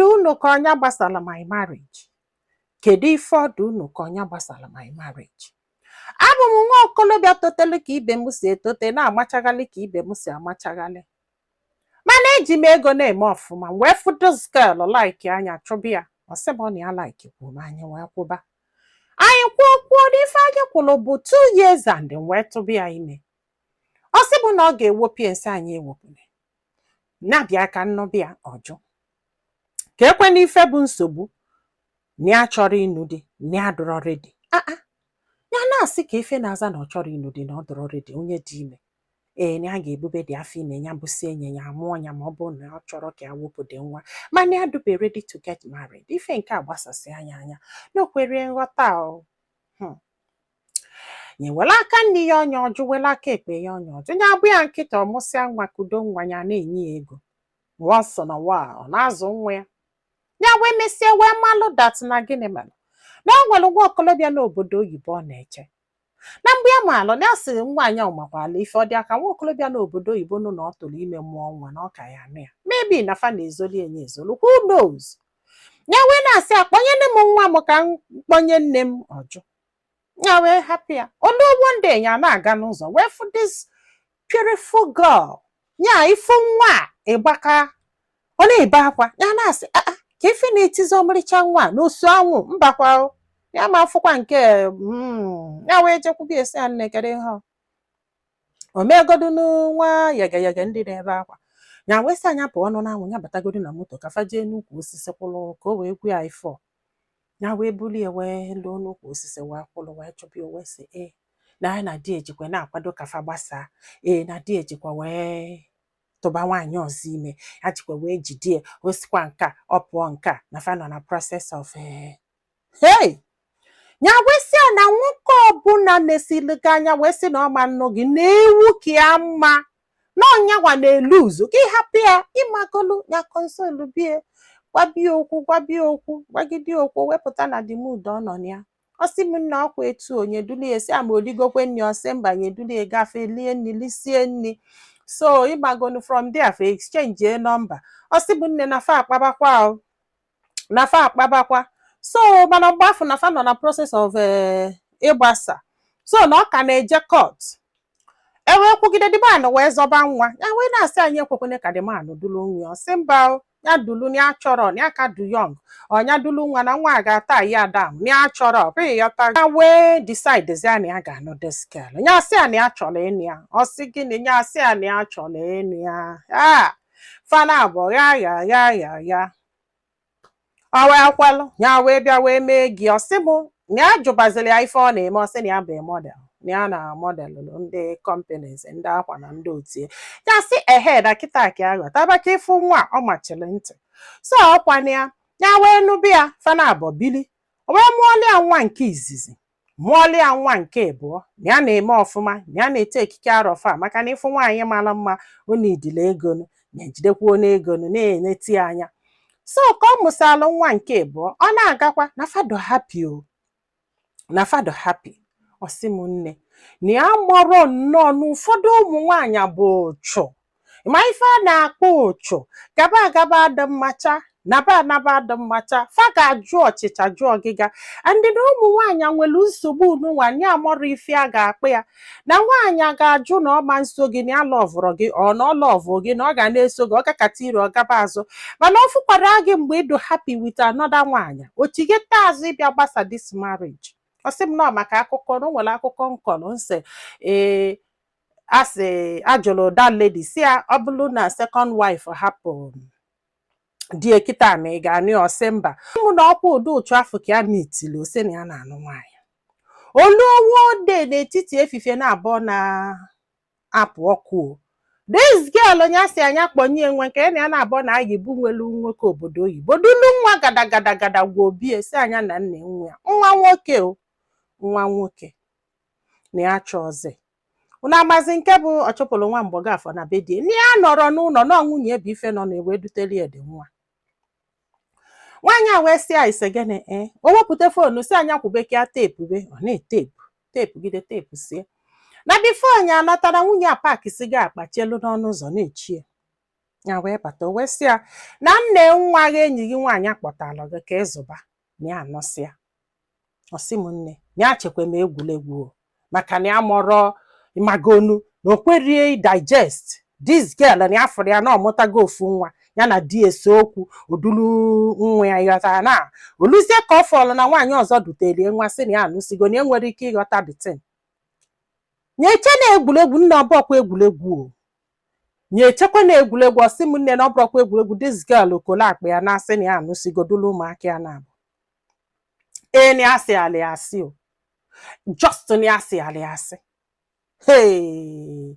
dị unu ka ọnya gbasara my marriage? Kedu ife ọ dị unu ka ọnya gbasara my marriage? Abụ m nwa okolobịa totelu ka ibe m si etote, na-amachaghalị ka ibe m si amachaghalị, mana eji m ego na-eme ọfụma. M wee fụ this girl, like anya, chụbụ ya. Ọ sị m ọ na ya like kwuru m. Anyị wee kwụba, anyị kwuo kwuo n'ife anyị kwụrụ bụ 2 years and m wee tụba ya ime. Ọ sị bụ na ọ ga-ewopụ nsị anyị ewopụrụ na-abịa ka nnọbịa ọjụ ka ekwe n'ife bụ nsogbu na ya chọrọ ịnụ di, na ya dụrọ ready. Aa, ya na-asị ka ife na-aza na ọ chọrọ ịnụ di, na ọ dụrọ ready, onye dị ime. Ee, na ya ga-ebube dị afọ ime ya, bụsi enyi ya mụọ ya, ma ọ bụrụ na ọ chọrọ ka ya wepụ dị nwa, mana ya dube ready to get married. Ife nke a gbasasị anya anya na o kwere nghọta o. Nye were aka nne ya ọnya ọjụ, were aka ekpe ya ọnya ọjụ, ya abụ ya nkịta. Ọmụsịa nwa, kudo nwa ya, na-enye ya ego once in a while, ọ na-azụ nwa ya. Ya wee mesie wee malụ that na gịnị mere na o nwere nwa okolobịa n'obodo oyibo ọ na-eche. Na mgbe ya maalụ na ya sị nwaanyị ahụ makwala ife ọ dị aka nwa okolobịa n'obodo oyibo nụ na ọ tụrụ ime mụọ nwa, na ọ ka ya anụ ya. Maybe na fa na-ezoli enye ezolu, who knows. Ya wee na-asị akpọnye nne m nwa m ka m kpọnye nne m ọjụ. Ya wee hapụ ya. Olu one day, ya na-aga n'ụzọ wee fụ this beautiful girl. Ya ifu nwa a ịgbaka, ọ na-ebe akwa. Ya na-asị, "Ah ah, ka ife na-etizi ọmarịcha nwa a n'osu anwụ mbakwa o." Ya ma afụkwa nke ya wee jekwubi esi ya, "Nne, kedu ihe ọ o megodu nwa yegeyege ndị na-ebe akwa?" Ya wee sị anya pụọ nụ n'anwụ, ya batagodu na moto ka fa jee n'ukwu osisi kwụlụ ka o wee gwu ya ife ọ. Ya wee bulie wee luo n'ukwu osisi, wee kwụlụ, wee chụpụ ya. Wee sị ee, na ya na di ejikwa na-akwado ka fa gbasaa. Ee, na di ejikwa wee tụba nwaanyị ọzọ ime, ya jikwa wee jidie o sikwa nke a ọ pụọ nke a, na fa nọ na process of hey. Ya wee sị ya na nwoke ọbụla na-esili gị anya wee sị na ọ ma nnụ gị na ewu ka ya mma, na ọnyanwa na-elu uzu ka ịhapụ ya. Ịmagolu ya, console bie, gwabie okwu, gwabie okwu, gwagide okwu, wepụta na the mood ọ nọ na ya. Ọ sị m nna, ọkwa etu onye dulie si ama oligokwe nri. Ọ sị mba, ya edulie gafe lie nri, lisie nri. So ịgbagonu from there, fa exchange number. Ọ sị bụ nne, na fa akpabakwa o, na fa akpabakwa. So mana mgbe afọ na fa nọ na process of ịgbasa, so na ọ ka na-eje court. E wee kwugide, the man wee zọba nwa ya, wee na-asị anyị ekwekwene ka the man dulu nwa ya. Ọ sị mba o, ya dulu na ya chọrọ, na ya ka du young, ọnya dulu nwa na nwa a ga-ata ya adam, na ya chọrọ ọ ya ta. Ya wee decide ya na ya ga-anụ this girl. Ya sị ya na ya chọrọ ịnụ ya. Ọ sị gịnị? Ya sị ya na ya chọrọ ịnụ ya. A fana abụọ ya ya ya ya ya ọ wee kwelụ. Ya wee bịa wee mee gị. Ọ sị mụ na ya jụbaziri ya ife ọ na-eme. Ọ sị na ya bụ model, na ya na model ndị companies, ndị akwa na ndị otie. Ya sị ehe, na kịta ka ya ghọtaba ka ịfụ nwa ọ machiri ntị. So ọkwana ya, ya wee nụbịa ya, fana abụọ bili. O wee mụọlị ya nwa nke izizi, mụọlị ya nwa nke abụọ. Na ya na-eme ọfụma, na ya na-ete ekike arọfa, maka na ịfụ nwaanyị mara mma, ọ na-edile ego na ejidekwuo n'ego na-eneti ya anya. So ka ọ mụsalụ nwa nke abụọ, ọ na-agakwa na fado happy o, na fado happy. Ọ sị m nne, na ya mọrọ nnọọ na ụfọdụ ụmụ nwaanyị bụ ụchụ. Ma ife a na-akpọ ụchụ, gaba agaba adị mmacha, naba anaba adị mmacha, fa ga-ajụ ọchịcha, jụọ ọgịga. Ndị na ụmụ nwaanyị nwere nsogbu nụnwa ya amọrọ ife a ga-akpụ ya na nwaanyị ga-ajụ na ọma nso gị, na ya loveụrụ gị, ọ na ọ love gị, na ọ ga na-eso gị, ọ gakata ire, ọ gaba azụ. Mana ọ fụkwara gị mgbe ịdụ happy with another nwaanyị, ochigheta azụ ịbịa gbasa this marriage. Ọ sị m nọ maka akụkọ na o nwere akụkọ nkọlụ nsị ee, asị ajụrụ that lady si ya, ọ bụrụ na second wife hapụ di kịta, ma ị ga-anụ ya? Ọsị mba. Ụmụ na ọkwa ụdị ụchụ afọ ka ya mitili ose na ya na-anụ nwaanyị olu owu ode n'etiti efifie na abụọ na-apụ ọkụ o. This girl onye asị anya kpọnye nwe nke ya na ya na-abụọ na ayibu nwelu nwoke obodo oyibo, dulu nwa gada gada gada gwa obi esi anya na nna nwa ya, nwa nwoke o, nwa nwoke na ya chọọzi. Unu amazi nke bụ ọ chụpụrụ nwa mgbọgọ afọ na be die, na ya nọrọ n'ụlọ na nwunye bụ ife nọ na-ewe duteli ede nwa nwaanyị a. Wee sị ya ise gịnị? Ee, o wepụta phone si anya kwube ka ya tepube. Ọ na-etepu tepugide tepu sie na before anyị anatara nwunye a pack si ga akpa chelu n'ọnụ ụzọ na-echie. Ya wee bata, o wee sị ya na nne nwa gị, enyi gị nwaanyị akpọtalụ gị ka ịzụba na ya anọsịa. Ọ sị m, nne, na ya chekwa m egwuregwu o, maka na ya mọrọ magonu na o kwerie digest this girl, na ya fụrụ ya na ọmụtago ofu nwa, ya na di ese okwu, odulu nwa ya ghọtara na oluzie ka ọ fọlụ na nwaanyị ọzọ duterie nwa, sị na ya anụsigo, na enwere ike ịghọta the thing. Nyeche na egwuregwu, nne, ọbọkwa egwuregwu o. Nyechekwa na egwuregwu. Ọsị m, nne, na ọ bụrọkwa egwuregwu. This girl okolo akpa ya na-asị na ya anụsigo, dulu ụmụaka ya na-abụ. Ee, na ya asị alị asị o, just na ya asị alị asị. Hey,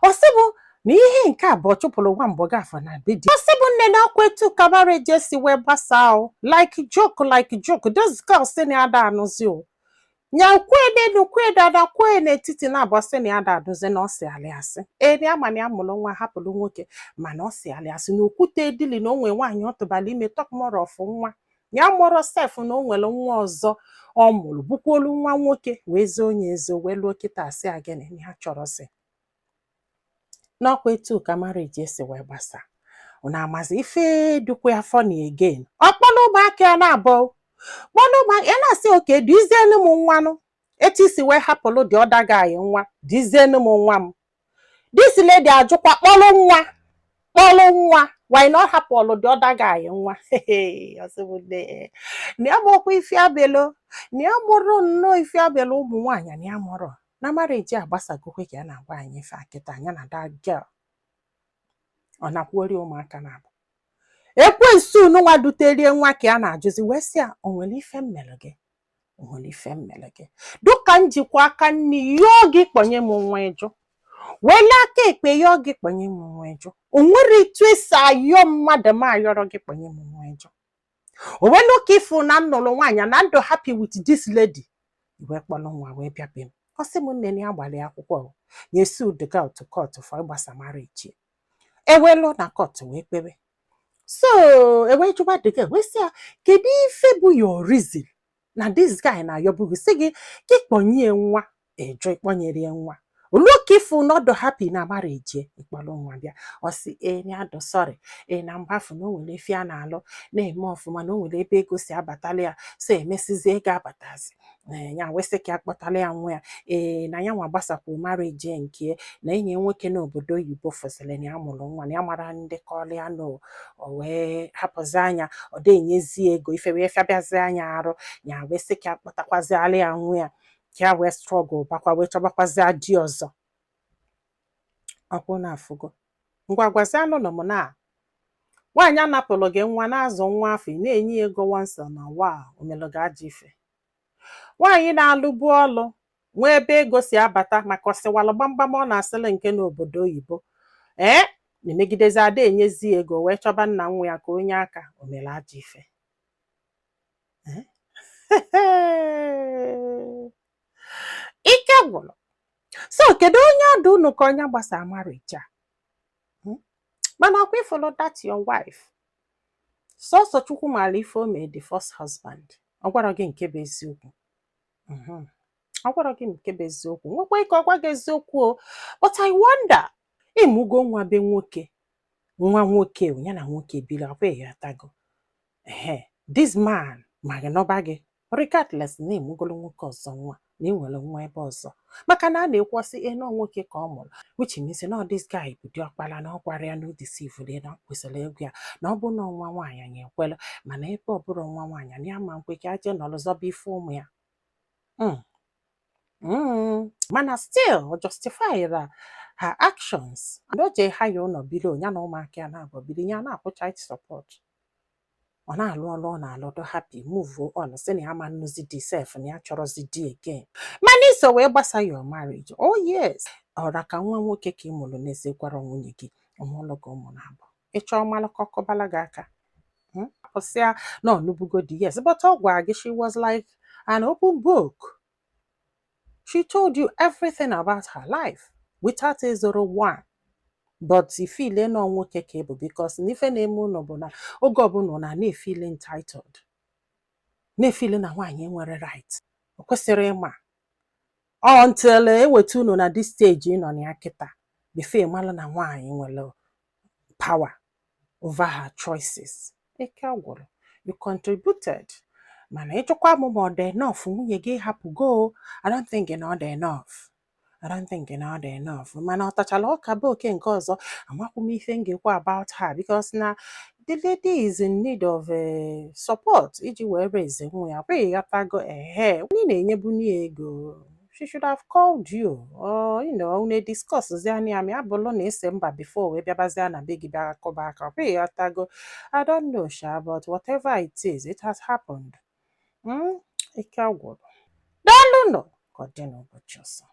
ọ sị bụ na ihe nke abụọ chụpụrụ nwa mbọ gafọ na be di. Ọ sị bụ, nne, na ọkwa etu ka marriage esi wee gbasaa o, like joke, like joke. This girl sị na ya da anụzi o, nya kwue n'elu, kwue dada, kwue n'etiti na abụọ, sị na ya da anụzi, na ọ sị alị asị. Ee, na ya ma na ya mụrụ nwa, hapụrụ nwoke, mana ọ sị alị asị na okwute dili na o nwee nwaanyị ọ tụbara ime, talk more of nwa ya mụrụ sef, na o nwere nwa ọzọ ọ mụrụ, bụkwolu nwa nwoke, wee zoo onye ezo, wee lụọ kịta. Asị a gịnị na ya chọrọzi n'ọkwa etu ka marriage esi wee gbasa. Unu amazi ife dukwa ya funny again? Ọ kpọrọ ụmụaka ya na-abụọ, kpọrọ ụmụaka ya, na-asị, oke dizienu m nwanụ etu isi wee hapụrụ the other guy nwa, dizienu m nwa m. This lady ajụkwa, kpọrọ nwa, kpọrọ nwa. Why not hapụrụ the other guy nwa? Ọsị m, nne, na ya mụrụkwa ife abelo, na ya mụrụ nnọọ ife abelo. Ụmụ nwaanyị, na ya mụrụ na marriage agbasagokwe ka ya na-agwa anyị ife akịta anya na that girl ọ nakwuori ụmụaka na abụ ekwensu nwa duterie nwa ka ya na-ajụzi, wee sị ya, o nwere ife m mere gị? O nwere ife m mere gị dụka njikwa aka nni yọọ gị kpọnye m nwa, ịjụ, wele aka ekpe yọọ gị kpọnye m nwa, ịjụ. O nwere etu esi ayọ mmadụ ma ayọrọ gị kpọnye m nwa, ịjụ. O nwere ụka ịfụ na m nụrụ nwaanyị na ndụ happy with this lady, wee kpọrọ nwa wee bịa be m. Ọ sị m, nne, na ya gbalị akwụkwọ o, nye sue the girl to court for ịgbasa marriage. Ewelu na court wee kpebe. So ewee jụba the girl, wee sị ya, kedu ife bụ your reason na this guy na-ayọbụ gị, sị gị gị kpọnye nwa, ịjụ ịkpọnyere ya nwa? Olu ka ịfụ n'ọdụ happy na marriage, ịkpọrọ nwa bịa. Ọ sị ee, na adụ sorry, ee, na mgbafu na o nwere efi a na-alụ na-eme ọfụma, na o nwere ebe ego si abatala ya, so emesizie ego abatazi, ee, ya wee sị ka ya kpọtala ya nwa ya. Ee, na ya nwa gbasapụ marriage nke na enyi ya nwoke n'obodo oyibo, fụsịrị na ya mụrụ nwa, na ya mara ndị kọlịa no, o wee hapụzi anya, ọ dị enyezi ego ife, wee fịabịazi anya arụ ya, wee sị ka ya kpọtakwaziala ya nwa ya, ka ya wee struggle bakwa, wee chọbakwazịa di ọzọ. Ọkwụ na afụgo ngwa gwazianụ nọ m na nwaanyị anapụrụ gị nwa, na-azụ nwa afọ, ị na-enye ya ego once na while, o melụ gị ajọ ife. Nwaanyị na-alụbu ọlụ, nwee ebe ego si abata, maka ọsịwalụ gbamgbam ọ na-asịlị nke n'obodo oyibo, ee, na-emegidezi ada enyezi ya ego, wee chọba nna nwa ya ka onye aka, o mere ajọ ife. Eh? Ike gwụrụ. So kedu onye ọdụ unu ka onye gbasara marriage a? Mana ọkwa ịfụlụ that your wife, sọsọ Chukwu maara ife o mee the first husband. Ọ gwara gị nke bụ eziokwu. Ọ gwara gị nke bụ eziokwu, nwekwa ike ọ gwa gị eziokwu o. But I wonder, ịmụgo nwa be nwoke, nwa nwoke o, ya na nwoke biri, ọkwa ịghọtago? Ehe, this man ma gị nọba gị regardless na ịmụgolo nwoke ọzọ nwa, na ị nwere nwa ebe ọzọ, maka na a na-ekwọsị ịnọ nwoke ka ọ mụrụ, which means na this guy bụ diọkpara, na ọ gwara ya na o deceive ya, na ọ kwesịrị ịgwa ya na ọ bụ na nwa nwaanyị anyị ekwela, mana ebe ọ bụrụ nwa nwaanyị na ya ma nkwe ka aje nọrọ zọba ife ụmụ ya. Mana still ọ justify her actions, and o jee ha ya ụlọ biri ya na ụmụaka ya na-abụ biri ya, na-akwụ child support, ọ na-alụ ọlụ, ọ na-alụ do happy, move on, sị na ya ma nnụzi di sef, na ya chọrọzi di again. Mana iso wee gbasa your marriage. Oh yes, ọra ka nwa nwoke ka ị mụrụ n'ezie gwara nwunye gị ọmụlụ gị ụmụ na-abụ, ịchọọ malụ ka ọkọbala gị aka. Pụsịa na ọnụbugo di, yes, but ọ gwara gị, she was like an open book. She told you everything about her life without ezoro one. But ifile nọ nwoke ka ị bụ, because na ife na-eme ụlọ bụ na oge ọbụla na na-efeel entitled, na-efeel na nwaanyị enwere right, o kwesịrị ịma until eweta unu na this stage ị nọ na ya kịta before ịmalụ na nwaanyị nwere power. Over her choices. Ike gwụrụ. You contributed, mana ịjụkwa m ma ọ dị enough nwunye gị hapụgo, I don't think na ọ dị enough. I don't think na ọ dị enough. Mana ọ tachala ọka bụ oke nke ọzọ, amakwu m ife m ga-ekwu about her, because na the lady is in need of support iji wee raise nwa ya. Kwa ịghọtago? Ehe, ị na-enyebunye ya ego, she should have called you or unu discuss zi ya, ma ya bụrụ na ese mba before wee bịabazia na be gị bịa kụba aka. Kwa ịghọtago? I don't know sha, but whatever it is, it has happened. Ike gwụrụ. Daalụ nụ, ka ọ dị n'ụbọchị ọzọ.